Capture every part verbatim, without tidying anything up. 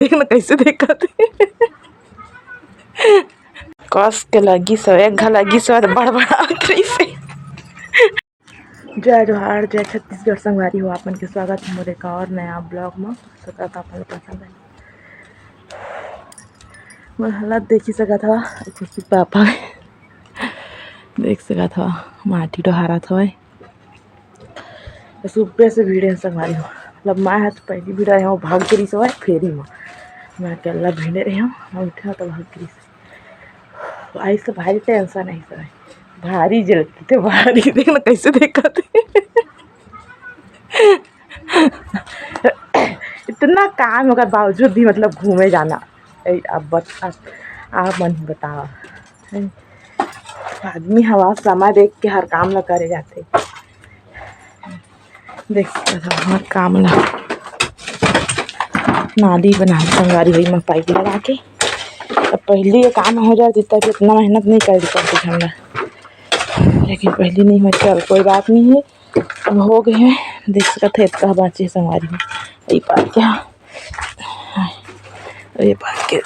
देख ना कैसे देखत हे। कस के लगी सो, एक घा लगी सो, बड़बड़ात रहिसे। जय जोहार, जय छत्तीसगढ़ संगवारी हो, आप मन के स्वागत हे मोर एक और नया vlog म। सकत आप मन पसंद आही। मोर हालत देखी सकत हवा, खुशी पापा देख सकत हवा, माटी डोहारत हवय। सुबह से भिड़े हे संगवारी हो, मतलब मैं ह तो पहिली भिड़ाए हव, भाग के रहिस हवय फेरी म, मैं अकेल्ला भिड़े रहे हव, मैं उठे हव तो भाग के रहिस। आइस तो भारी tension आइस हवय, भारी जलती थे भारी। देख ना कैसे देखत हे। इतना काम ओकर बावजूद भी मतलब घूमे जाना। ए, अब बत-, अब आप मन ही बतावा, हैं? आदमी हवा समय देख के हर काम ल करे जाथे। देख सकत हव, हर काम ल नाली बना के संगवारी हो, ओमा pipe लगा के। अब पहिली ये काम हो जाए, जितना भी इतना मेहनत नहीं करे पड़ती हमला, लेकिन पहिली नहीं हो, चल कोई बात नहीं है। अब हो गए हे, देख सकत हे, एतका बाँचे हे संगवारी हो। ये पार के, ये पार के,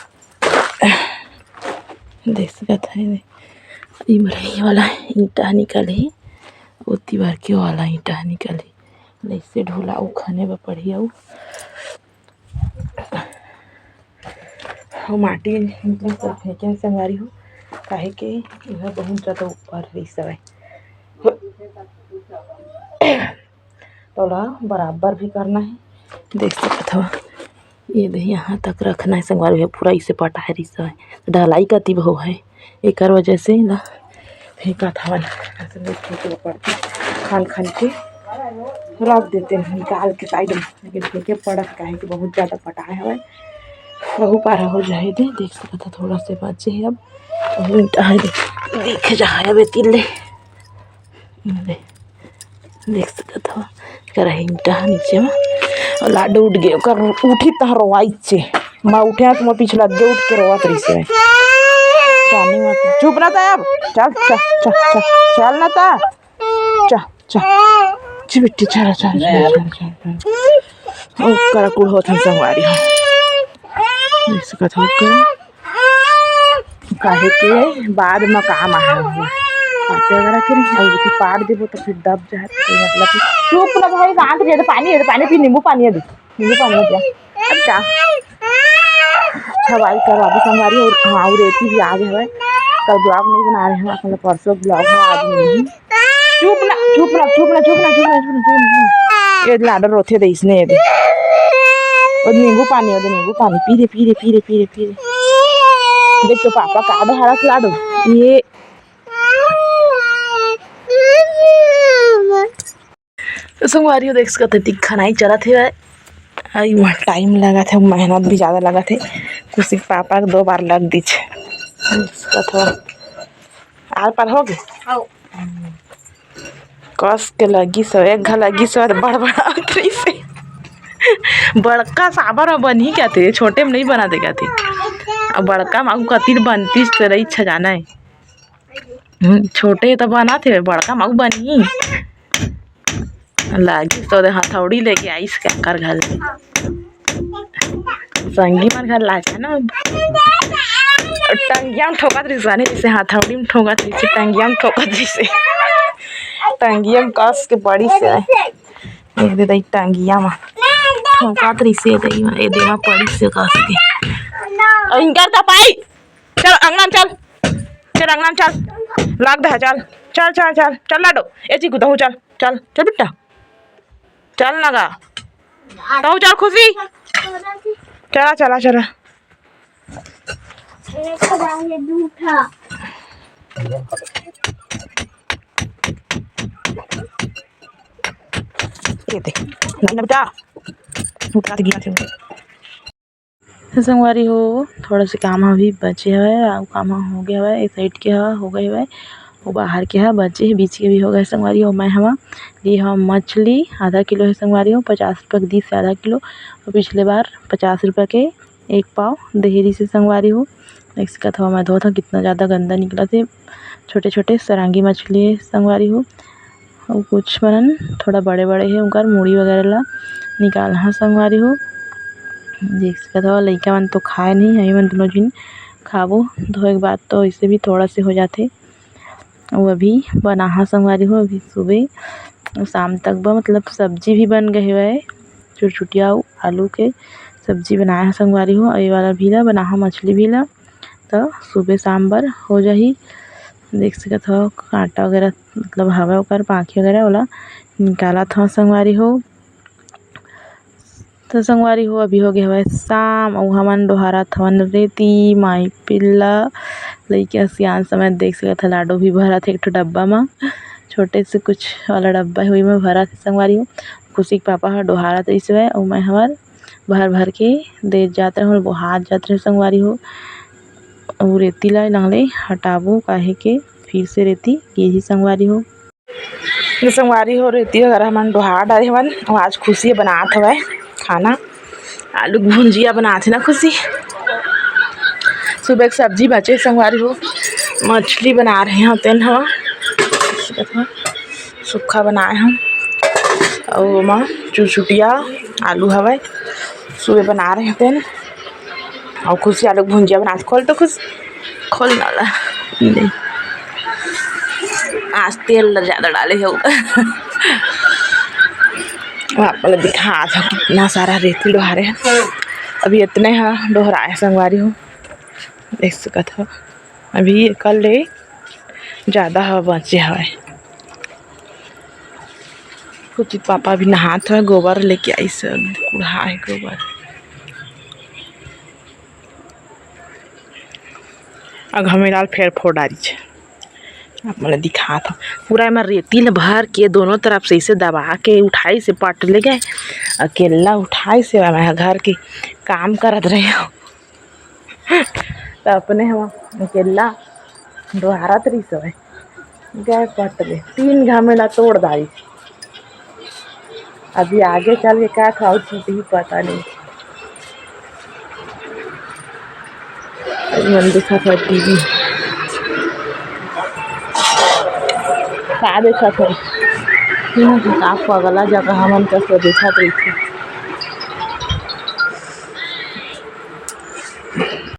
देख सकत हे, ये मरही वाला ईंटा निकलही, ओती बार के वाला ईंटा निकलही। अइसे ढोला अउ खने बर पड़ही अउ अउ माटी निकले सब फेंके संगवारी हो, काहे कि एहा बहुत ज्यादा ऊपर रहिस हवय। तोला बराबर भी करना हे, देख सकत हव, ये दे यहाँ तक रखना हे संगवारी हो, पूरा इसे पटाए रहिस हवय, ढलाई कती हो हे। एकर वजह से एला फेंकत हवन। अइसे नहीं फेंके बर पड़थे, खन खन के रख देते हैं निकाल के side में, लेकिन फेंके पड़त काहे कि बहुत ज्यादा पटाए हवय। वहू पारा हो जाए दे, देख सकत ह थोड़ा से बाँचे हे अब, अउ ईंटा हे दे, दिख जाए अब एती ले। दे, देख सकत हव, एकर ईंटा ह नीचे म, अउ लाडो उठ गे, ओकर उठी तहाँ रोवाइचे। मैं उठे हव त मोर पीछे लग गे, उठ के रोवत रहिसे। जानी मत, चुप ना ता अब, चल, चल, चल, चल, चल ना ता, चल, चल, जी बिट्टी, चल, चल, चल। ओकर कुड़ होत हन संगवारी हो, देख सकत हव ओकर। काहे के बाद म काम आए हे, पाटे वगैरह के नहीं, अउ यदि पाट देबो तो फिर दब जाए, तो मतलब कि चुप ना भाई, शांत रह, पानी हे, पानी पी, नींबू पानी हे, नींबू पानी हे, अब जा। छवाई कर बाबू संगवारी, अउ हाँ, अउ रेती भी आ गए हवय, कल vlog नहीं बना रहे हैं, मतलब परसों vlog है, आज नहीं। चुप ना, चुप ना, चुप ना, चुप ना। ये लाडो रोथे दे इसने ये दे। ओ नींबू पानी, ओ दे नींबू पानी, पी रे, पी रे, पी रे, पी रे, पी रे। देख तो पापा का डोहारत लाडो। ये तो संगवारी हो देख सकत हे, खनाई चलत हे। आई म time लगत हे, मेहनत भी ज्यादा लगत हे। खुशी के पापा के दो बार लग दिच। देख सकत हो। आर पार हो गे? हव। कस के लगी सो, एक घा लगी सो, बड़बड़ात रहिसे। बड़का साबर म बनही कथे, छोटे म नहीं बना दे कथे। अब बड़का म अउ कतिर बनतीस त रही छजाना हे। हम्म, छोटे त बनत हे, बड़का म अउ बनही। लागिस तो ओदे हथौड़ी लेके आइस काकर घर ले। संगी मन घर लागे ना, टंगिया म ठोकत रहिस, जाने जैसे हथौड़ी म ठोकत रहिस, टंगिया म ठोकत रहिस, टंगिया म कस के पड़िस हे। एक दे दई टंगिया म ठोकत रहिस हे, दई म, ए दे म पड़िस हे कस के। अउ इनकर का पाई? चल अंगना म चल, चल अंगना म चल, लाग दे, चल, चल, चल, चल, चल लाडो, ए चीकू तहूँ चल, चल, चल बेटा, चल ना गा, तहूँ चल खुशी, चला, चला, चला। ये दे, नहीं ना बेटा, उठा के गिरा थे। संगवारी हो, थोड़ा से काम ह अभी बचे हवय, अउ काम ह हो गे हवय, एक side के ह हो गे हवय, वो बाहर के ह बचे हे, बीच के भी हो गे हे संगवारी हो। मैं हवा लिए हव मछली आधा किलो हे संगवारी हो, पचास रुपया के दिस हे आधा किलो, अउ पिछले बार पचास रुपया के एक पाव देहे रिहिस हे संगवारी हो। देख सकत हव, मैं धोत हव, कितना ज्यादा गंदा निकलत हे, छोटे-छोटे सरांगी मछली हे संगवारी हो। अउ कुछ मन थोड़ा बड़े-बड़े हे, उनकर मुड़ी वगैरह ला निकालना हे संगवारी हो। देख सकत हव, लइका मन तो खाए नहीं, हमी मन दोनों झिन खाबो। धोए के बाद तो ऐसे भी थोड़ा से हो जाथे। अउ अभी बनाहा संगवारी हो, अभी सुबह, शाम तक बर, मतलब, सब्जी भी बन गए हवय, चुरचुटिया अउ आलू के सब्जी बनाए ह संगवारी हो। अउ ये वाला भी ला बनाहा, मछली भी ला, त सुबह शाम बर हो जाही। देख सकत हव, कांटा वगैरह, मतलब, हवा ओकर पांखी वगैरह, ओला निकालत हव संगवारी हो। त संगवारी हो, अभी हो गए हवय शाम, अउ हमन डोहारत हवन रेती, माई पिल्ला, लइका सियान समेत। देख सकत ह, लाडो भी भरत हे एक ठो डब्बा म, छोटे से कुछ वाला डब्बा हे, ओही म भरत हे संगवारी हो। खुशी के पापा ह डोहारत रहिस हवय, अउ मैं हवर भर भर के दे जात रहूं, बोहात जात रहूं संगवारी हो। अउ रेती ला लंगले हटाबो, काहे के फिर से रेती गिरही संगवारी हो। ये संगवारी हो, रेती वगैरह हमन डोहा डारे हवन। अउ आज खुशी बनात हवय खाना, आलू के भुंजिया बनात हे ना खुशी। सुबह के सब्जी बचे संगवारी हो, मछली बना रहे हो तेन ह, सुक्खा बनाए हम। अउ ओमा चुरचुटिया आलू हवय, सुबह बना रहे हो तेन। अउ खुशी आलू के भुंजिया बनात, खोल तो खुश, खोल ना ला। ले। आज तेल ला ज्यादा डाले हो। आप ला दिखात हव, कितना सारा रेती डोहारे हे। अभी इतने ह डोहराए संगवारी हो, देख सकत हव। अभी एकर ले ज्यादा ह बचे हवय। खुशी पापा भी नहात हवय, गोबर लेके आइस, कुढ़ा हे गोबर। अउ घमेलाल फेर फोर डारिस। आप मन ल दिखात हव, पूरा एमा रेती ल भर के दोनों तरफ से इसे दबा के उठाइस हे, पट ले गए, अकेला उठाइस हे। मैं घर के काम करत रहे हव, त अपने हम अकेला डोहारत रहिस हवय, गए पट ले, तीन घमेला तोड़ डारिस। अभी आगे चल के का खाऊ छूटही, पता नहीं। अभी मन देखत हव टीवी, का देखत हव? का पगला जगह हमन कस देखत रहिथे।